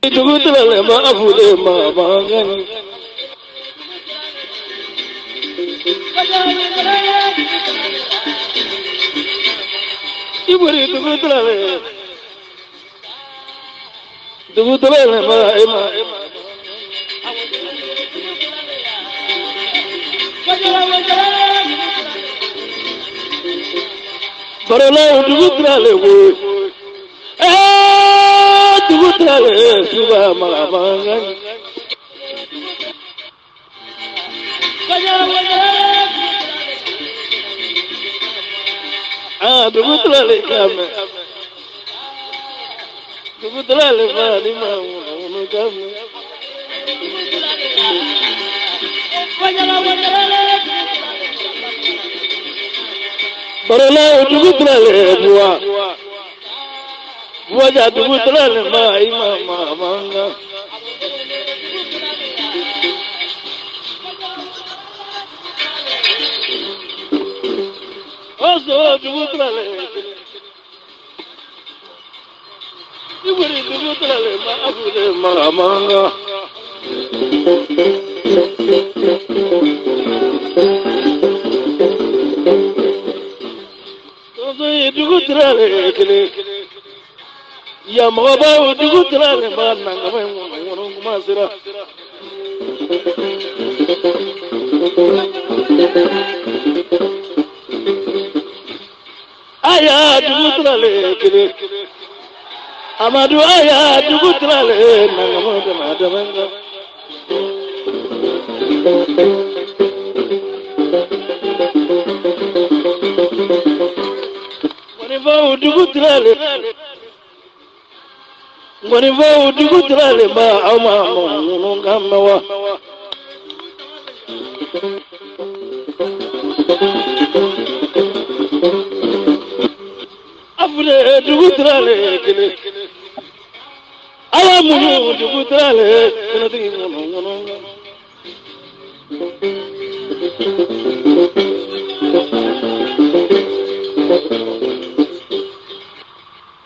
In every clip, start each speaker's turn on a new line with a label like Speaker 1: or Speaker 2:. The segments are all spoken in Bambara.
Speaker 1: Dugu tilalen ma afude ma mankan. Iburi dugu tilalen. Dugu tilalen ma ima. Barolaw dugu tilalen koyi. Ee dugu tilalen suba ma mankan. Aa dugu tilalen kame. Dugu tilalen ma ni ma ŋunu kame. Barolaw dugu tilalen buwa. Buwaja dugu tilalen ma ima ma mankan. Oso dugu tilalen. Iburi dugu tilalen ma afude ma mankan. Tonso ye dugu tilalen kelen. Yamɔgɔbaw dugu tilalen ma nangama in ŋɔnɔ ŋɔnɔ kuma sera. Aya dugu tilalen kelen. Amadu aya dugu tilalen nangama dama dama kan. Ŋɔnifaw dugu tilalen. Ŋɔnifaw dugu tilalen ba aw ma mɔgɔ ŋunu kan mɛn wa. Afude dugu tilalen kelen. Ala muɲu dugu tilalen kɛnɛtigi ŋunu ŋunu kan.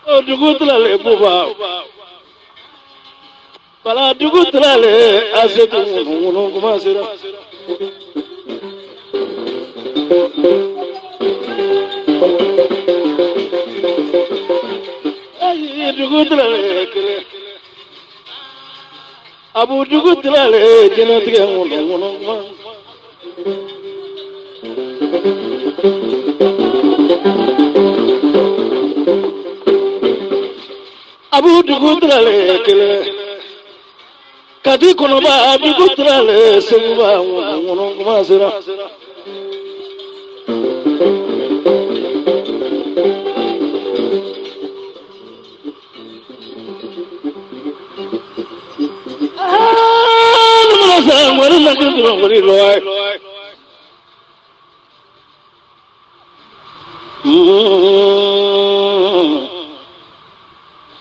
Speaker 1: O dugu tilalen buba. Bala dugu tilalen asetu ŋunu ŋunu kuma sera. Ayi dugu tilalen kelen. Abu dugu tilalen jɛnatigɛ ŋunu ŋunu kuma. Abu dugu tilalen kelen. Kati kɔnɔba dugu tilalen seguba ŋunu ŋunu kuma sera.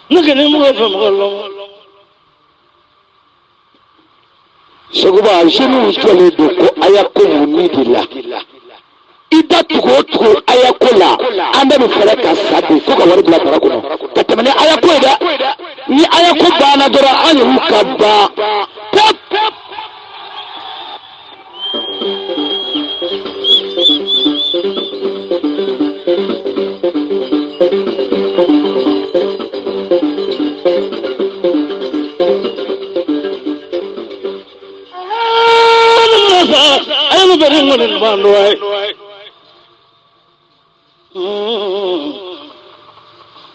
Speaker 1: Ne kɔni mɔgɔ fɛ mɔgɔ lɔn.
Speaker 2: Seguba jeunes jɔlen don ko aya ko mun ni de la i da tugu o tugu aya ko la an bɛɛ bɛ fɛɛrɛ ka sa bi fo ka wari bila bara kɔnɔ ka tɛmɛ ni aya ko ye dɛ ni aya ko banna dɔrɔn an yɛrɛw ka ban pep.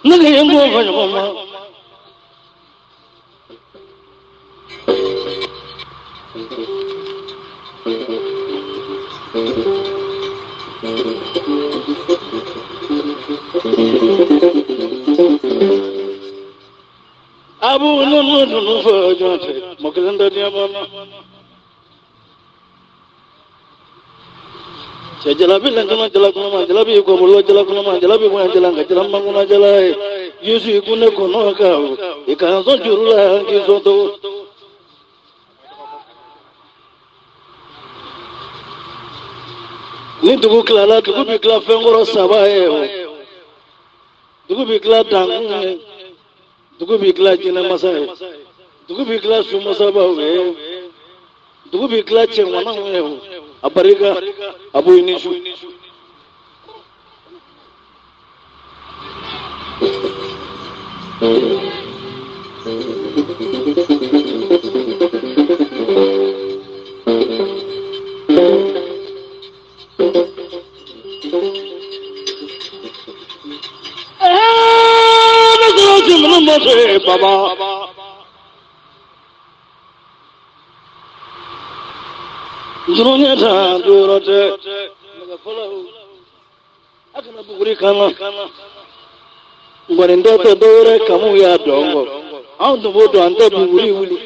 Speaker 1: Ne ye n ko fɔ ɲɔgɔn ma. Abu nunu nunu fɔ jɔn cɛ mɔgɔ kelen tɛ diɲɛ bɔ ma. Cɛ jalabi lankana jala kunama jalabi kɔbolo jala kunama jalabi bonya jala nka jala mankuna jala ye Yesu i kun ne kɔnɔ ka i ka n sɔn juru la k'i sɔn to. Ni dugu tilala dugu bɛ tila fɛnkɔrɔ saba ye o dugu bɛ tila dankun ye dugu bɛ tila jinɛmasa ye. Dugu bɛ tila sumasabaw ye, dugu bɛ tila cɛŋanaw ye. A barika a b'o ni su. Baba. Dununya ta dɔwɛrɛ tɛ. A kana buguri kan na. Nkɔni dɔ tɛ dɔwɛrɛ kamu y'a dɔn kɔ. Anw tun b'o dɔn an tɛ buguri wuli.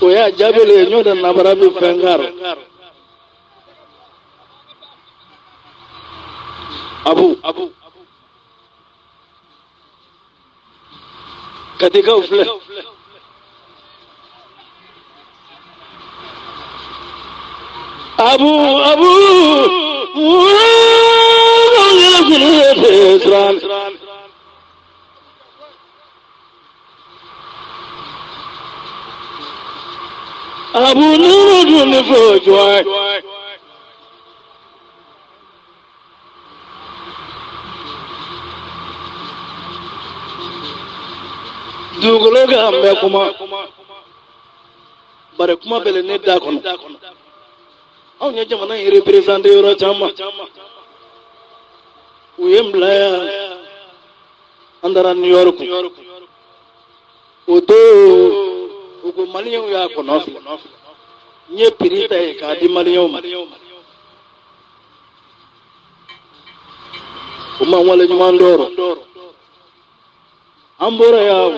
Speaker 1: O y'a jaabili ye n'o tɛ nabara bɛ fɛn kari. Abu. Katikaw filɛ. Abu abu siran. Abu nuru dun ni fo jɔ. Dugukolo kan bɛ kuma bari kuma bɛlɛ ne da kɔnɔ. Anw ye jamana in représenté yɔrɔ caman. U ye n bila yan, an taara New York. O don u ko maliyɛnw y'a kɔnɔ fili. N ye prix ta yen k'a di maliyɛnw ma. U ma n waleɲuman dɔn. An bɔra yan,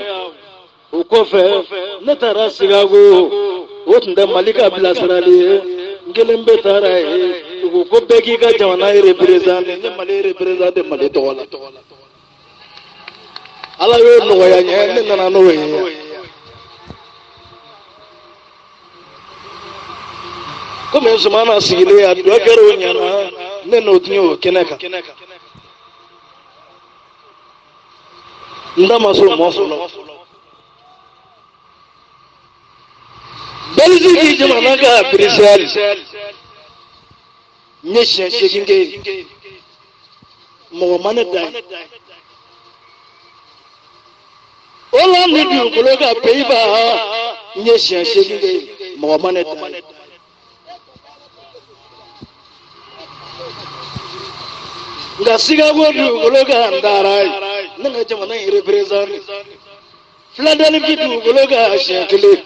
Speaker 1: o kɔfɛ ne taara Chicago. O tun tɛ Mali ka bilasirali ye, n kelen bɛ taara yen. U ko ko bɛɛ k'i ka jamana représenté. N ye Mali représenté Mali tɔgɔ la. Ala y'o nɔgɔya n ye, ne nana n'o ye. Komi Sumana sigilen a dɔ kɛra o ɲɛna, ne n'o tun ye o kɛnɛ kan. N da ma s'o ma fɔlɔ. Belgique jamana ka Bruxelles, n ye siɲɛ 8 kɛ yen, mɔgɔ ma ne dan yen. Hollande dugukolo kan Pays-Bas, n ye siɲɛ 8 kɛ yen, mɔgɔ ma ne dan yen. Nka Chicago dugukolo kan n taara yen, ne ka jamana in représenté. Philadelphie dugukolo kan siɲɛ kelen.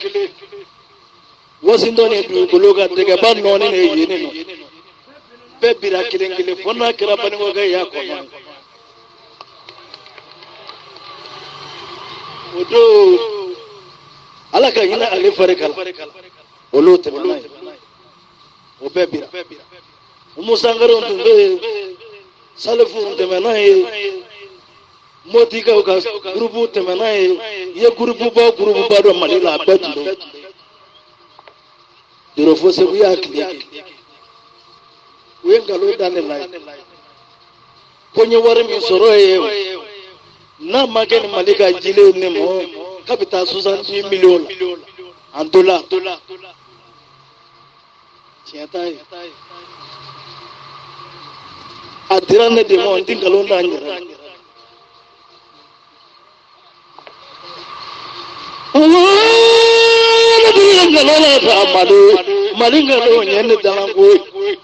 Speaker 1: Washington dugukolo kan dɛgɛba nɔɔni de ye yen nɔ. Bɛɛ bira kelen kelen fo n'a kɛra banikɔkɛ y'a kɔnɔ. O don Ala ka hinɛ ale farika la, olu tɛmɛna yen, o bɛɛ bira. Umu Sangarew tun bɛ yen, Salifu tɛmɛna yen, Motikaw ka gurupu tɛmɛna yen. I ye gurupuba gurupuba dɔn Mali la, a bɛɛ tun bɛ yen. Doro fo Segu y'a tile kɛ. U ye nkalon da ne la yen ko n ye wari min sɔrɔ yen, n'a ma kɛ ni Mali ka jilen ne ma, k'a bɛ taa 70 millions la en dollar. Tiɲɛ t'a ye, a dira ne de ma, n tɛ nkalon da n yɛrɛ la. Ne tɛ nkalon la sa Mali, Mali nkalon ye ne dalanko ye.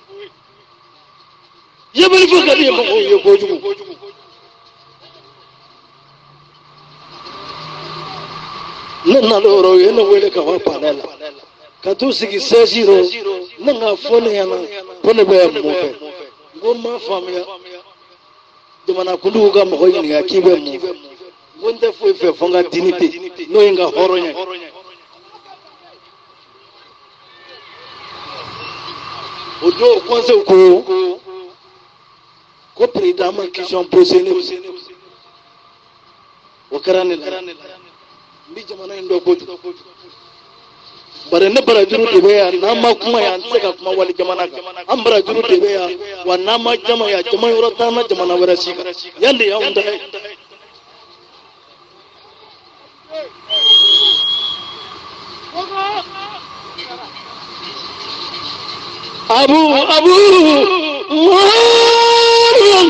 Speaker 1: Yebali fo ka di mɔgɔw ye kojugu. Ne nana o yɔrɔ, u ye ne wele ka bɔ palais la ka t'u sigi siège rɔ. Ne k'a fɔ ne ɲɛna ko ne bɛ mun fɛ. N ko n m'a faamuya. Jamanakuntigiw ka mɔgɔ ɲininka k'i bɛ mun fɛ. N ko n tɛ foyi fɛ fo n ka dignité, n'o ye n ka hɔrɔnya ye. O don conseil ko ko président ma question posé ne kun. O kɛra ne la. N bɛ jamana in dɔn kojugu. Bari ne barajuru de bɛ yan, n'an ma kuma yan, an tɛ se ka kuma wali jamana kan. An barajuru de bɛ yan, wa n'an ma jama yan, jama yɔrɔ t'an na jamana wɛrɛ si kan. Yan de y'anw ta ye. Abu abu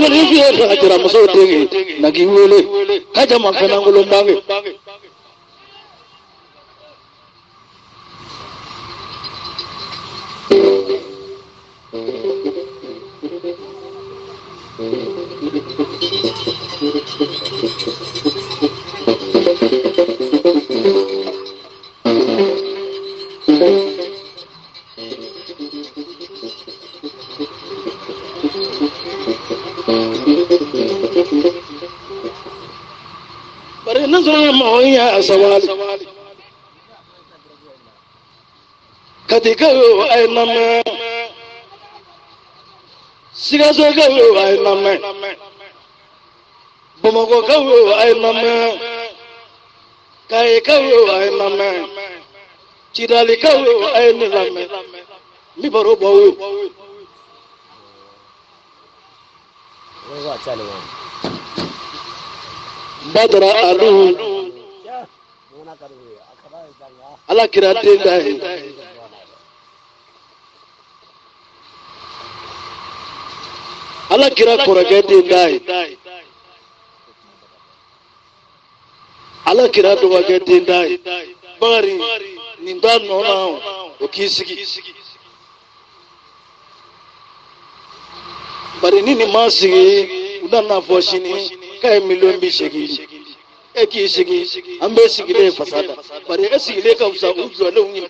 Speaker 1: wari fiye ka jira musow denkɛ na k'i wele ka jama fɛnankolon bange. Bari ne sɔrɔ mɔgɔ ya sabali. Katikaw a ye lamɛn, Sikasokaw a ye lamɛn, Bamakɔkaw a ye lamɛn, Kayikaw a ye lamɛn, Cidalikaw a ye ne lamɛn. N bɛ baro bɔ o. Badara Alu. Ala kira den da ye. Ala kira kɔrɔkɛ den da ye. Ala kira dɔgɔkɛ den da ye. Bakari nin t'a nɔ na o k'i sigi. Bari ni nin ma sigi, u nana fɔ sini k'a ye miliyɔn 80 di. E k'i sigi, an bɛɛ sigilen fasa da. Bari e sigilen ka fisa u jɔlenw ye.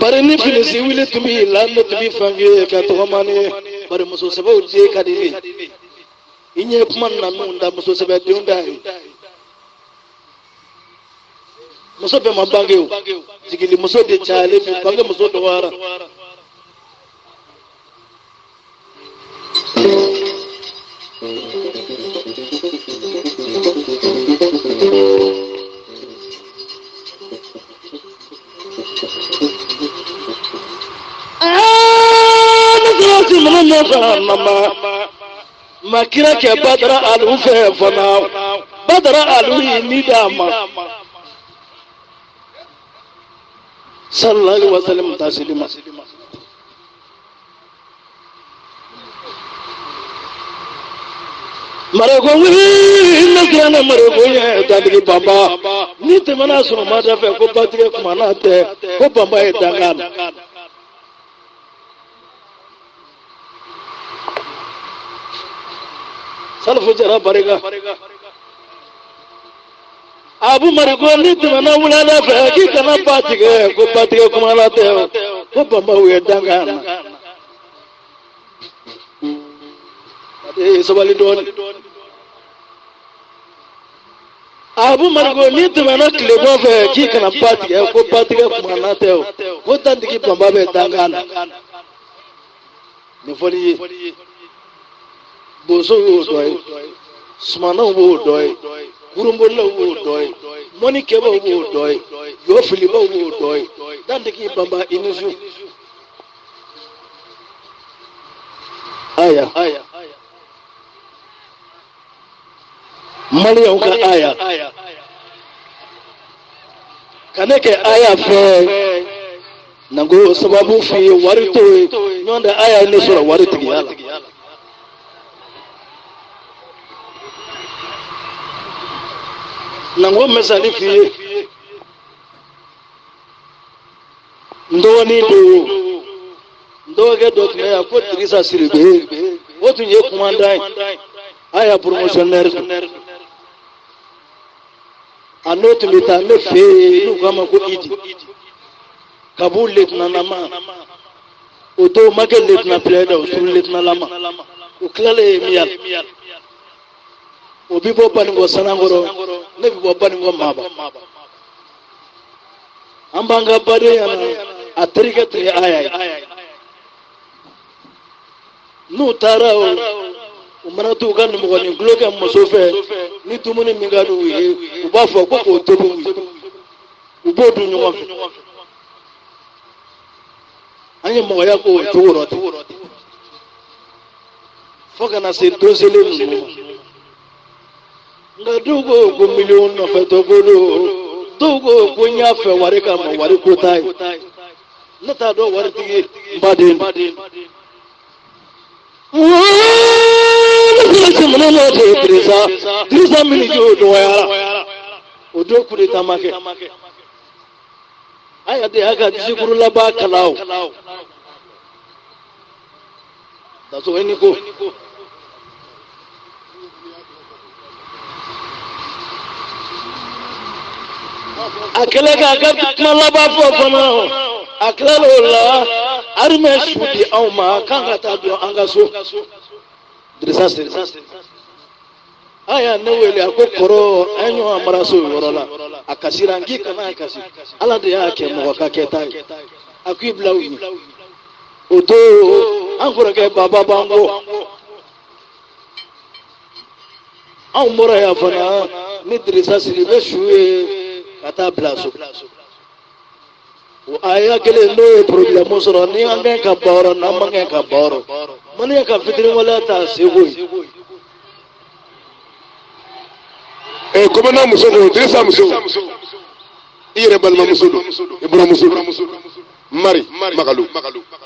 Speaker 1: Bari ni finisi wuli tun b'i la, ne tun bɛ fɛn f'i ye ka tɔgɔmani ye. Bari muso sɛbɛw den ka di ne ye. I ɲɛ kuma na minnu da muso sɛbɛdenw da ye. Muso bɛɛ ma bange o, jigili muso de cayalen bi, bange muso dɔgɔyara. Aa, ne sɔrɔ si minnu nɔfɛ mama. Ma kira kɛ Badara Alu fɛ fana, Badara Alu y'i ni d'a ma. Sallallahu alaihi wasallam tasilima. Mariko wuli ne siranna Mariko ɲɛ dantigi banba n'i tɛmɛna sɔgɔmada fɛ ko batigɛ kumana tɛ ko banba ye dankan na. Salifu Jara barika. Abu Mariko n'i tɛmɛna wulada fɛ k'i kana ba tigɛ ko ba tigɛ kumana tɛ ko banbaw ye dankan na. Ee sabali dɔɔni. Abu Mariko n'i tɛmɛna tilebɔ fɛ k'i kana ba tigɛ ko ba tigɛ kumana tɛ o ko dantigi banba bɛ dankan na. Nin fɔli ye bosow y'o dɔ ye, sumanaw b'o dɔ ye, kurunbolilaw b'o dɔ ye, mɔnikɛbaw b'o dɔ ye, jɔfilibaw b'o dɔ ye. Dantigi banba i ni su. Aya. Maliyɛnw ka aya ka ne kɛ aya fɛ na ko sababu f'i ye wari t'o ye ɲɔgɔn tɛ aya ye ne sɔrɔ wari tigiya la. Na ko misali f'i ye n dɔgɔnin don n dɔgɔkɛ dɔ tun bɛ yan ko Dirisa Siribe o tun ye kumandan ye aya promotionnaire don a n'o tun bɛ taa ne fɛ yen n'u k'a ma ko Idi Kabu lieutenant-lama o don ma kɛ lieutenant plɛda o sous lieutenant-lama o tilalen ye miyal o bi bɔ Baninkɔ Sanankɔrɔ ne bi bɔ Baninkɔ Maba an b'an ka badenya na a terikɛ tun ye aya ye n'u taara o U mana t'u ka nimɔgɔnin tulon kɛ muso fɛ ni dumuni min ka di u ye, u b'a fɔ ko k'o tobi u ye, u b'o dun ɲɔgɔn fɛ. An ye mɔgɔya k'o cogo rɔ ten fo ka na se don selen ninnu ma. Nka dɔw ko ko miliyɔn nɔfɛ tɔ ko don, dɔw ko ko n y'a fɛ wari kama, wari ko t'a ye. Ne t'a dɔn waritigi ye n baden don. Dirisa Dirisa miniji dɔgɔyara o don coup d'état ma kɛ. A y'a de a ka disikuru laban kalan o Daso i ni ko. A kɛlen k'a ka kuma laban fɔ fana, a tilala o la, armée su di anw ma k'an ka taa don an ka so. Dirisa Siri a y'a ne wele, a ko kɔrɔ, an ye ɲɔgɔn mara so yɔrɔ la, a kasira. N k'i kana kasi, Ala de y'a kɛ mɔgɔ ka kɛta ye. A k'i bila u ɲɛ o don, an kɔrɔkɛ baba b'an kɔ. Anw bɔra yan fana ni Dirisa Sidibe su ye ka taa bila so. O aya kelen n'o ye porobilɛmu sɔrɔ ni an kɛ ka ban yɔrɔ n'an man kɛ ka ban yɔrɔ maliyɛn ka fitiriwaleya t'a seko ye.
Speaker 3: Ee, commandant muso don, Dirisa muso, i yɛrɛ balimamuso don, i buramuso don, Mari Magalu,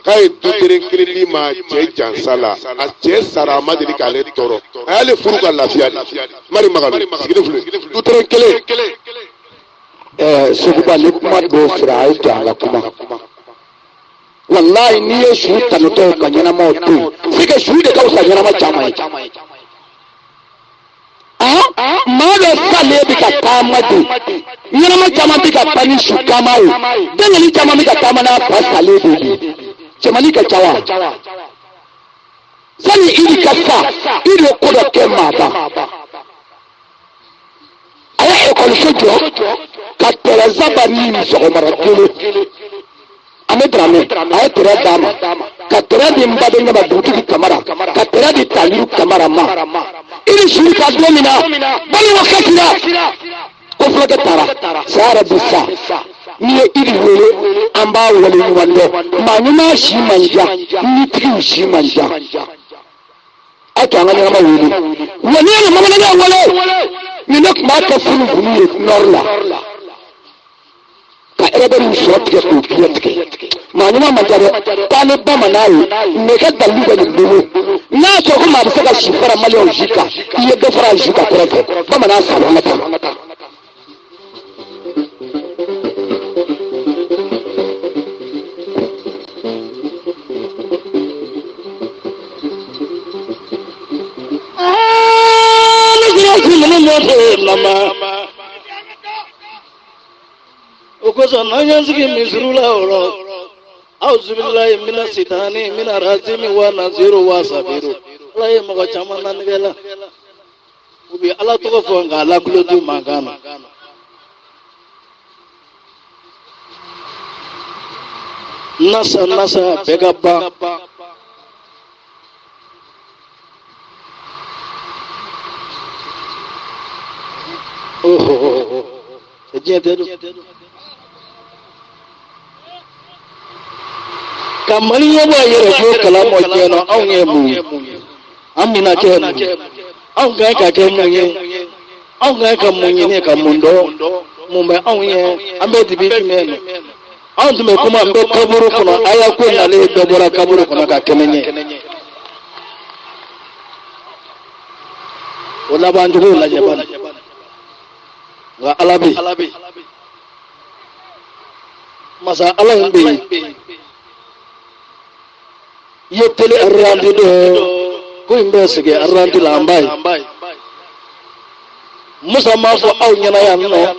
Speaker 3: k'a ye du teren kelen d'i ma cɛ jansa la. A cɛ sara, a ma deli k'ale tɔɔrɔ, a y'ale furu ka lafiya de. Mari Magalu sigilen filɛ, du teren kelen.
Speaker 2: Ɛɛ, Seguba, ni kuma dɔw sera, a ye jɔ an ka kuma. Walayi, n'i ye su tanutɔ ka ɲɛnamaw to yen, c'est que su de ka fisa ɲɛnama caman ye. Maa dɔ salen bɛ ka taama de, ɲɛnama caman bɛ ka pan ni su taama ye, denkɛnin caman bɛ ka taama n'a fa salen de ye. Cɛmannin ka ca wa? Sani i ka sa, i de ko dɔ kɛ maa ban. A ye ekɔliso jɔ ka tɛrɛ saba ni sɔgɔmara kelen an bɛ Dramɛ, a ye tɛrɛ d'a ma, ka tɛrɛ di n badenkɛ ma, dugutigi Kamara, ka tɛrɛ di Tayiru Kamara ma. I ni su ka don min na, balimaw kasira ko fulakɛ taara, saya yɛrɛ bi sa. N'i ye Idi wele, an b'a wale ɲuman dɔn. Maa ɲuman si man ca, nitigiw si man ca. A to an ka ɲɛnama wele wa n'i ye nin bamanankan wele, ni ne tun b'a kɛ funufunu ye nɔri la ka ɛrɛbɛriw sɔrɔ tigɛ k'o biɲɛ tigɛ. Maa ɲuman man ca dɛ. Taa ni bamanan ye nɛgɛ dalilu bɛ nin bolo. N'a sɔrɔ ko maa bɛ se ka si fara maliyɛnw si kan, i ye dɔ fara a si kan kɔrɔfɛ bamanan saba an ka taa.
Speaker 1: O kosɔn n'an y'an sigi misiriw la o rɔ, awuzubilayi mina sitani mina razimi wa naziru wa sabiru. Ala ye mɔgɔ caman latigɛ la, u bɛ Ala tɔgɔ fɔ nka Ala tulo t'u mankan na. Nasa nasa bɛɛ ka ban. Oho, diɲɛ tɛ don. Ka Mali ɲɛbɔ a yɛrɛ ko kalama diɲɛ na, anw ye mun ye? An bɛna kɛ mun ye? Anw ka kan ka kɛ mun ye? Anw ka kan ka mun ɲini ka mun dɔn? Mun bɛ anw ye? An bɛ dibi jumɛn na? Anw tun bɛ kuma n bɛ kaburu kɔnɔ, a y'a ko nalen dɔ bɔra kaburu kɔnɔ ka kɛnɛ ɲɛ. O laban cogo lajɛ bani. Nka Ala bɛ yen. Masa Ala in bɛ yen. I ye tele randi dɔn, ko in bɛ sigi randi la, an b'a ye. Musa m'a fɔ aw ɲɛna yan nɔ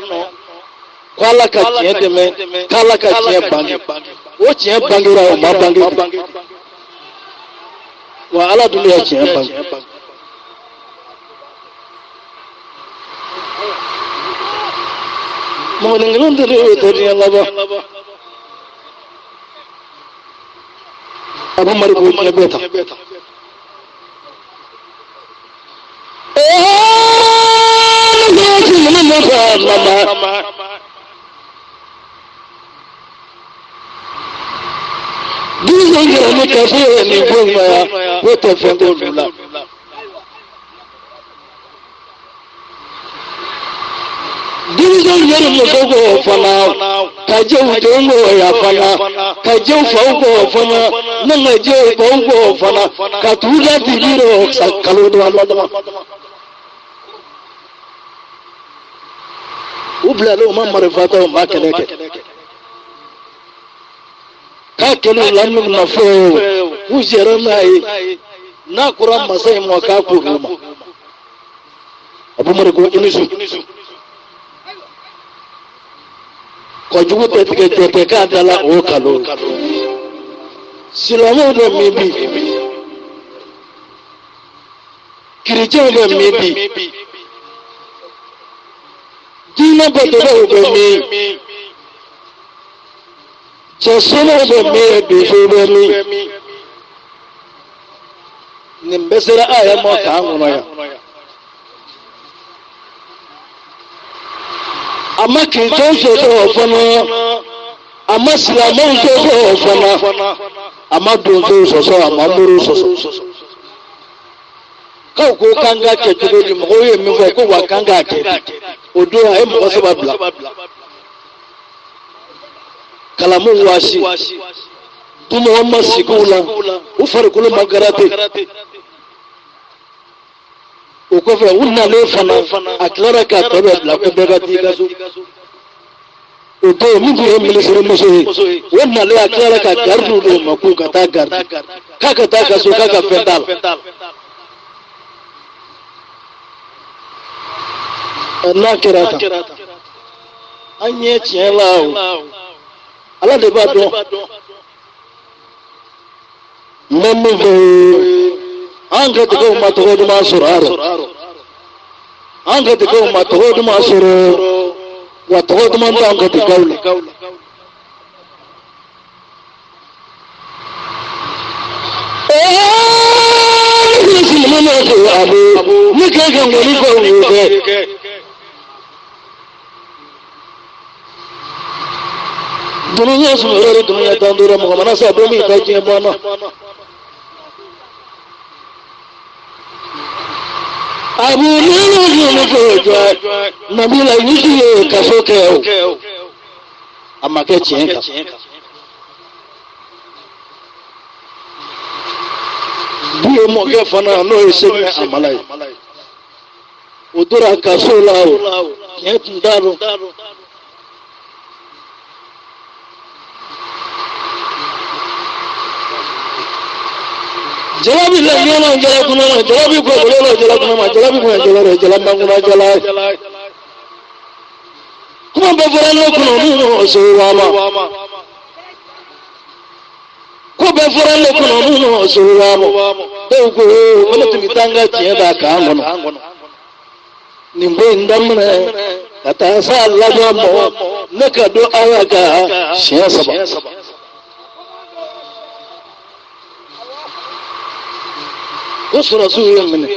Speaker 1: ko Ala ka tiɲɛ dɛmɛ, k'Ala ka tiɲɛ bange. O tiɲɛ bangera, o ma bange wa? Ala dun de ye tiɲɛ bange. Mɔgɔnin kelen tɛ o tɛ diɲɛ laban. Abu Mari ko diɲɛ bɛɛ ta.
Speaker 2: fɛ mama. Denmisɛn kɛra ni kaso ye nin ko in ma yan ko tɛ fɛn k'olu la. Denmisɛnw yɛrɛ muso kɔ fana ka jɛ u denw kɔ ya fana ka jɛ u faw kɔ fana ne ka jɛ u baw kɔ fana ka t'u da dibi rɔ sa kalo dama dama. U bilalen u ma marifa ta u ma kɛlɛ kɛ k'a kɛlen u la min na fɔ u jɛra n'a ye n'a kɔrɔ masa in ma k'a k'olu ma. Abumari ko i ni su kɔjugu tɛ tigɛ jɔ tɛ k'a da la o kalo silamɛw bɛ min bi kerecɛnw bɛ min bi diinɛ batobaaw bɛ min cɛ somaw bɛ min donsow bɛ min nin bɛɛ sera a yɛrɛ ma k'an kɔnɔ yan a ma kerecɛnw sɔsɔ fana a ma silamɛw sɔsɔ fana a ma donsow sɔsɔ a ma moriw sɔsɔ k'aw ko k'an k'a kɛ cogo di mɔgɔw ye min fɔ ko wa k'an k'a kɛ di o don a ye mɔgɔ saba bila kalamu waasi dumɔgɔ ma sigi u la u farikolo ma garate o kɔfɛ u nalen fana a tilara k'a tɔ bɛɛ bila ko bɛɛ ka t'i ka so o don min tun ye minisirimuso ye o nalen a tilara ka garidiw d'o ma k'u ka taa garidi k'a ka taa ka so k'a ka fɛn t'a la n'a kɛra tan an ɲɛ tiɲɛ la o ala de b'a dɔn n bɛ min fɔ an ka tigaw ma tɔgɔ duman sɔrɔ a rɔ an ka tigaw ma tɔgɔ duman sɔrɔ wa tɔgɔ duman t'an ka tigaw la. Ne kɛ ka ŋɔni fɔ u ye kɛ. Dunuya sunɔgɔ dunuya tan duuru mɔgɔ mana sa don min ta diɲɛ banna. Abu nínú yìí fò jọ Nabila Yusu ye kaso kɛ o. A ma kɛ tiɲɛ kan. Buye mɔkɛ fana n'o ye Segu Amala ye. O tora kaso la o tiɲɛ tun t'a dɔn. Jalabi la ɲɔgɔn jala kunna na jalabi ko bolo la jala kunna ma jalabi ko jala la jala mankuna jala kuma bɛɛ fɔra ne kunna mun so wa ma ko bɛɛ fɔra ne kunna mun so wa ma dɔw ko ko ne tun bɛ taa n ka tiɲɛ d'a kan kɔnɔ nin ko in daminɛ ka taa s'a laban ma ne ka don ala kan siɲɛ saba. Ko sɔrɔsiw ye n minɛ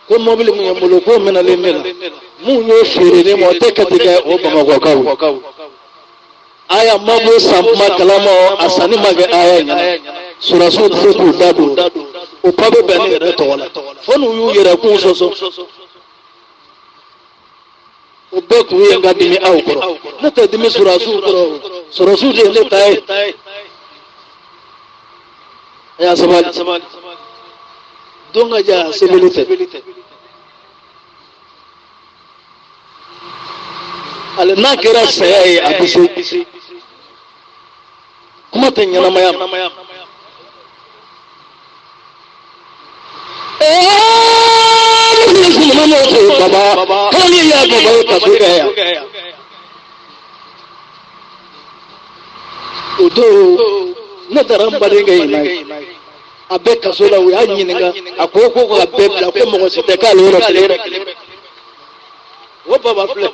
Speaker 2: ko mɔbili mun ye n bolo k'o minɛlen ne la mun y'o feere ne ma o tɛ kati kɛ o bamakɔkaw aya ma b'o san kuma kalama a sanni ma kɛ aya ɲɛna sɔrɔsiw tɛ se k'u da don o papiye bɛ ne yɛrɛ tɔgɔ la fo n'u y'u yɛrɛ kun sɔsɔ o bɛɛ kun ye n ka dimi aw kɔrɔ ne tɛ dimi sɔrɔsiw kɔrɔ sɔrɔsiw de ye ne ta ye a y'a sabali don ka jan sebele tɛ ale n'a kɛra saya ye a bɛ se kuma tɛ ɲɛnamaya ma. Baba, k'ale y'a baba ye kaso kɛ yan. O don ne taara n badenkɛ in na ye. A bɛ kaso la u y'a ɲininka a ko ko ka bɛɛ bila ko mɔgɔ si tɛ k'ale yɔrɔ kelen. O baba filɛ.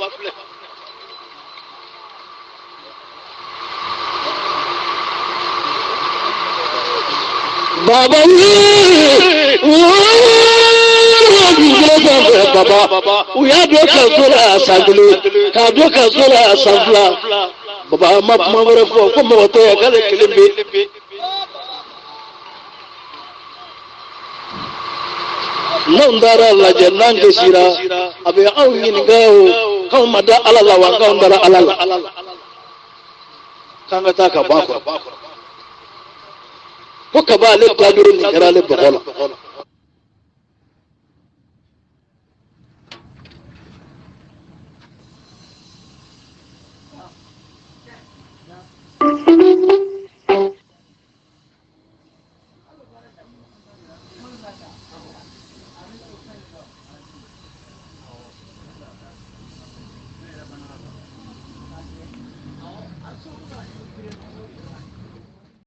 Speaker 2: Baba
Speaker 1: dugukolo sanfɛ baba u y'a don kaso la san kelen k'a don kaso la san fila baba ma kuma wɛrɛ fɔ ko mɔgɔ tɛ yan k'ale kelen bɛ. N'anw taara lajɛ n'an kesira a bɛ anw ɲininka o k'anw ma da ala la wa k'anw dara ala la k'an ka taa ka bɔ a kɔrɔ ko kaba ale ta don nin kɛra ale bɔgɔ la.